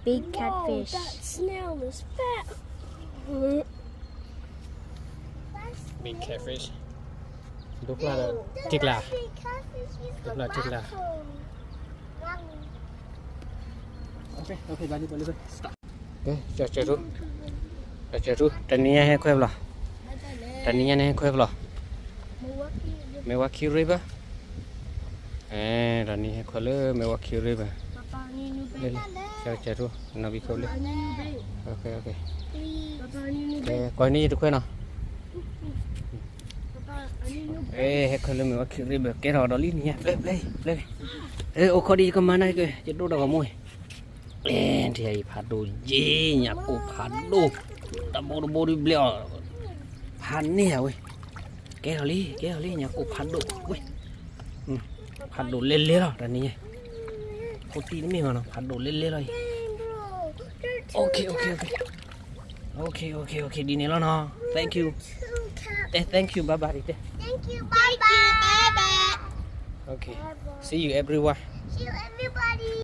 big catfish. Big catfish. ဒိဖျါဒီး ထံကျါ, ဒိဖျါထံကျါ. ကဲ, ကၠီၤစၢၤထူ, ကၠီၤစၢၤထူ, တနံၤညါဟဲခွဲးဘျီ, တနံၤညါန့ၣ်ဟဲခွဲးဘျီ, Milwaukee River, တနံၤဟဲခွဲးလၢ Milwaukee River, ကၠီၤစၢၤထူ, နီၢ်ဘံခိၣ်လံ, ကဲ, ကွၢ်န့ၢ်ယတခွဲးနီၤ, ဟဲခွဲးလၢ Milwaukee River ကဲထီၣ်ဒီးလံနံၤညါ, ပျဲၢ်ပျဲၢ်ပျဲၢ်, အိၣ်ခိးဒ်ယကမၤန့ၣ်, ယဒိၣ်ဒီးဂီၤမူ, အဲ, ထံအံၤဖးဒိၣ်ယ့ၢ် ညၣ်ကိၢ်ဖးဒိၣ်, တဘိတဘိဒ်ဘျဲၣ်အီၤ, ဖးန့ၢ်ယၤဝဲ, ကဲထီၣ်လံ ကဲထီၣ်လံ ညၣ်ကိၢ်ဖးဒိၣ်ဝဲ, ဖးဒိၣ်လဲလဲလီၤ တနံၤညါ, ဖိတံၢ်တမ့ၢ်မးနီၤ ဖးဒိၣ်လဲလဲလီၤအံၤ, okay, okay, okay, okay, okay, okay, ဒ်န့ၣ်လီၤနီၤ, thank you, thank you, bye bye, thank you, bye bye, okay, see you everyone, see you everybody.